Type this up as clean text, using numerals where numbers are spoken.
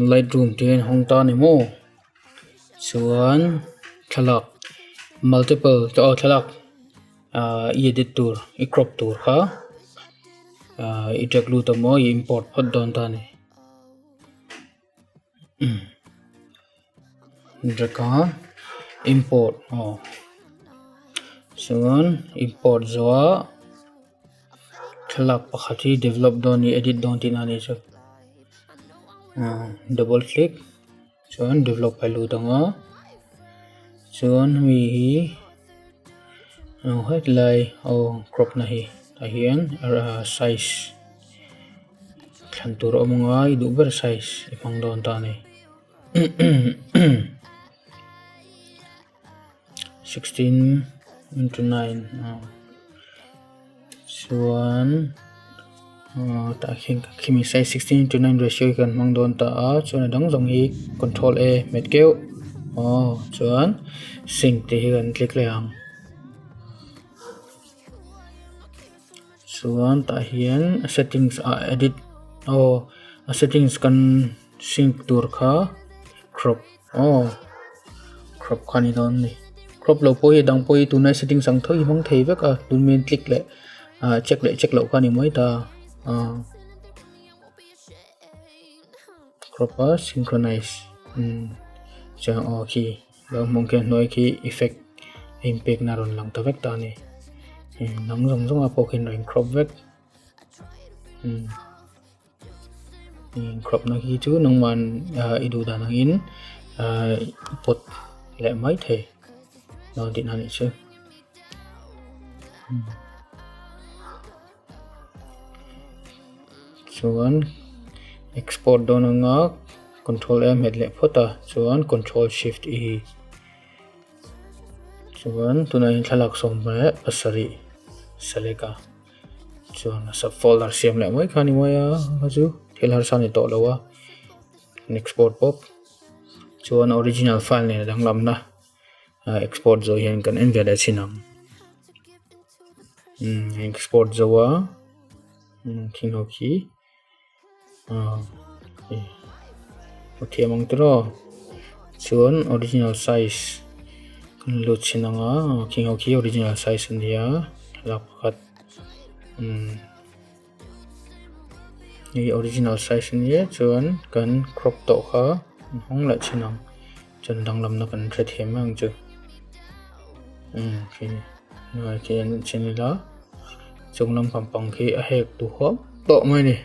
Lightroom tih a inhawng ta a ni maw chuan thlalak multiple aw thlalak ahh i edit tur i crop tur kha ahh i drag lut a maw i import phawt dawn ta a ni drag a import aw chuan import zawh a. Thlalak pakhat hi develop dawn a ni edit dawn tihna a nih chu ah double click chuan develop a lut ang a chuan hemi hi aw hetlai aw crop na hi tah hian size thlan tur a awm ang a i duh ber size i hmang dawn ta a ni. 16 into 9 chuan tah khian khimi size 16 into 9 ratio hi kan hmang dawn ta a chuan a dang zawng hi control a hmet keuh aw chuan sync tih hi kan click leh ang chuan tah hian settings ah edit aw a settings kan sync tur kha crop. Aw crop kha a ni dawn a ni crop lo pawh hi a dang pawh hi tunlai settings ang tho hi hmang thei vek a tun main click leh ah check leh check loh kha a ni mai ta ah crop a synchronize umm chuan aw khi lo hmuh ang khian hnuai khi effect a inpek na a rawn lang ta vek ta a ni dang zawng zawng ah pawh khian a rawn in crop vek umm. Crop na hi chu nangman i duh dan angin i pawt leh mai thei dawn tihna a nih chu. Chuan export dawn anga control a hmet leh phawt a chuan control shift e chuan tunah hian thlalak 17 select a. Chuan a sub folder siam leh mai kha a ni mai a kha chu thil harsa a ni tawh lo a an export bawk chuan original file nen a danglamna ah export zawh hian kan en ve leh thin ang umm export zo a khi ho khi ah a thiam ang tiraw chuan original size kan lut chhin ang a khing ho khi original size a nia thlalak pakhat umm hei original size a nia chuan kan crop tawh kha an hawng leh chhin ang chuan danglamna kan hrethiam mai ang chu umm khi khi an chhin ila chung lam pang khi a hek duhawm tawh mai a ni.